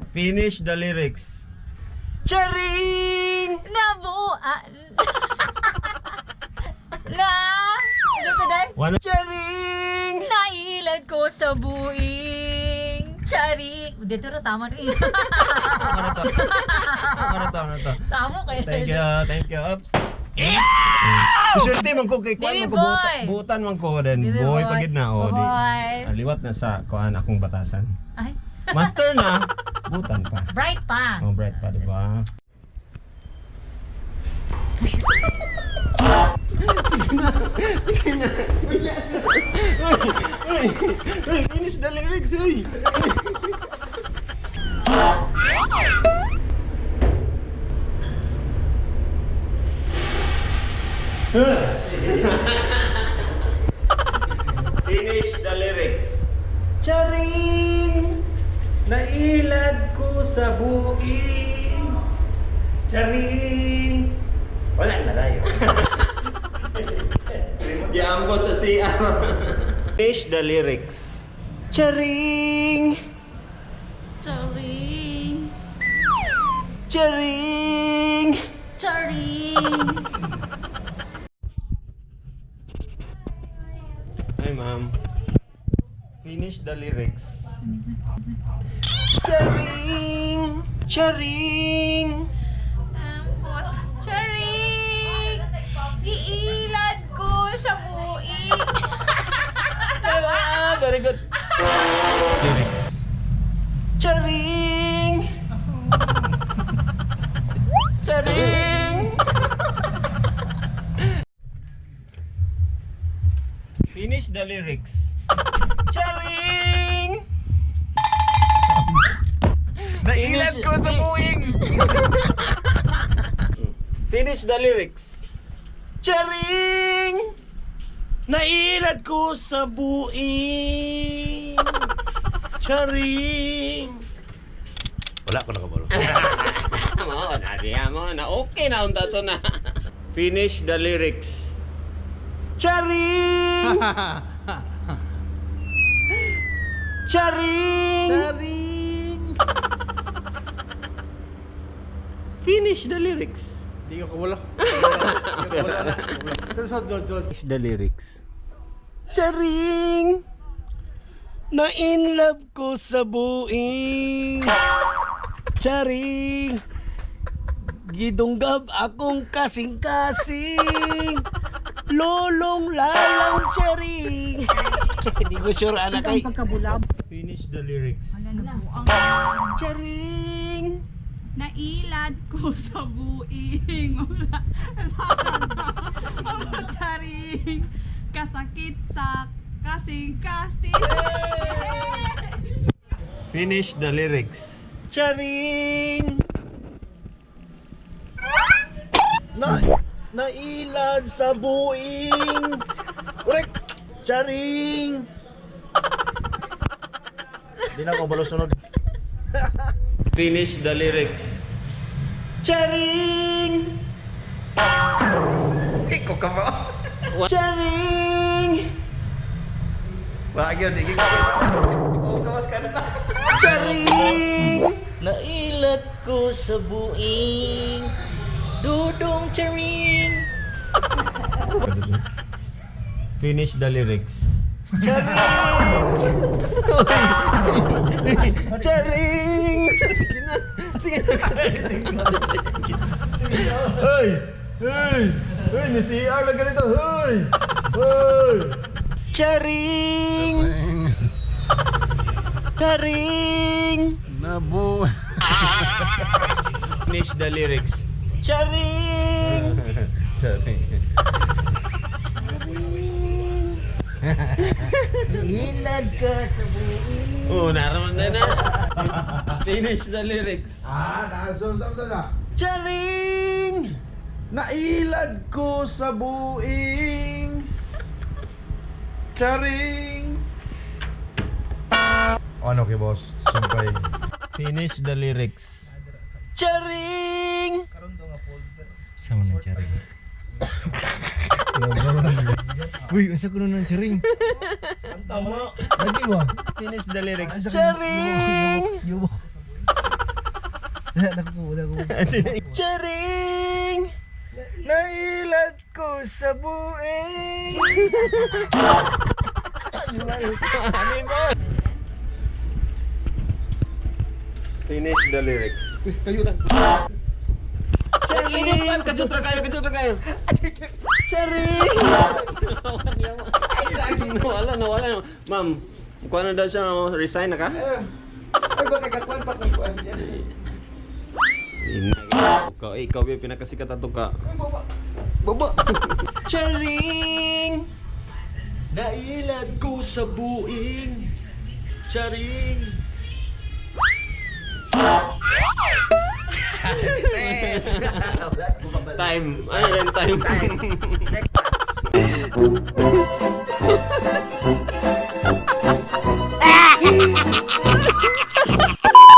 Finish the lyrics. Charing! Nabuan. Na. Ano to day? Charing! Nailad ko sa buing. Charing. Dito na tama na eh. Ano to? Samo kayo. Thank you, Ups. Isulti man ko kay Baby kuan boy. buutan man ko then Baby boy boy. pagid na o di. Boy. Liwat na sa kuan akong batasan. Ay, Master na, butan pa. bright pa. Oh, bright pa, di ba? Sige na. Uy, finish the lyrics, uy. Finish the lyrics. Charing! Nailad ko sa buing. Charing! Wala na tayo. Giambo sa CR. Finish the lyrics. Charing! Charing. Charing! Charing. Hi, ma'am. Finish the lyrics. Charing! Charing! Ambot. Charing. Iilad ko sa buing. Ah, very good. Lyrics. Charing! Charing! Finish the lyrics. Charing! Nailad ko sa buing. Finish the lyrics. Charing! Nailad ko sa buing. Charing! Wala ko nakabalo. Mo na okay na unta to na. Finish the lyrics. Charing! Charing! Charing! Finish the lyrics. Di ko kabalo. Finish the lyrics. Charing! Na-inlove ko sa buing. Charing! Gidunggab akong kasing-kasing. Lolong lalang charing. Di ko sure anak kay. Finish the lyrics. Charing! Nailad ko sa buing. Wala. Charing. Kasakit sa kasing-kasing. Finish the lyrics. Charing! Nailad sa buing. Correct. Charing! Di na ko kabalo sunod. Finish the lyrics. Charing! Ikaw ka ba? Charing! Wag yun, di ka. Oh, kawas ka na. Charing! Nailad ko sa buing. Dudong charing. Finish the lyrics. Charing! Charing! Sige na. Sige na. Hoy! Hoy! Hoy! Nasi-CR lang ganito. Hoy! Hoy! Charing! Charing! Nabu. Finish the lyrics. Charing! Charing. Nailad ka sa buing. Oh, naraman na. Finish the lyrics. Charing! Nailad ko sa buing. Charing. Ano kay boss? Sumpay. Finish the lyrics. Charing! Sama na charing. Uy, asa ko nun ng charing? Tama. Lagi ba? Finish the lyrics. Charing! Yubo. Naku. Charing! Nailad ko sa buing. Finish the lyrics. Kayo lang. Charing! Kajut ra kayo. Charing! Nawala. Ma'am, kuha na daw siya, resign na ka? Ay, bakit kakuan pa ng kuan yan? Ikaw yung pinakasikat ato ka. Baba! Charing! Nailad ko sa buing. Charing! Time. Ano rin time? Next match.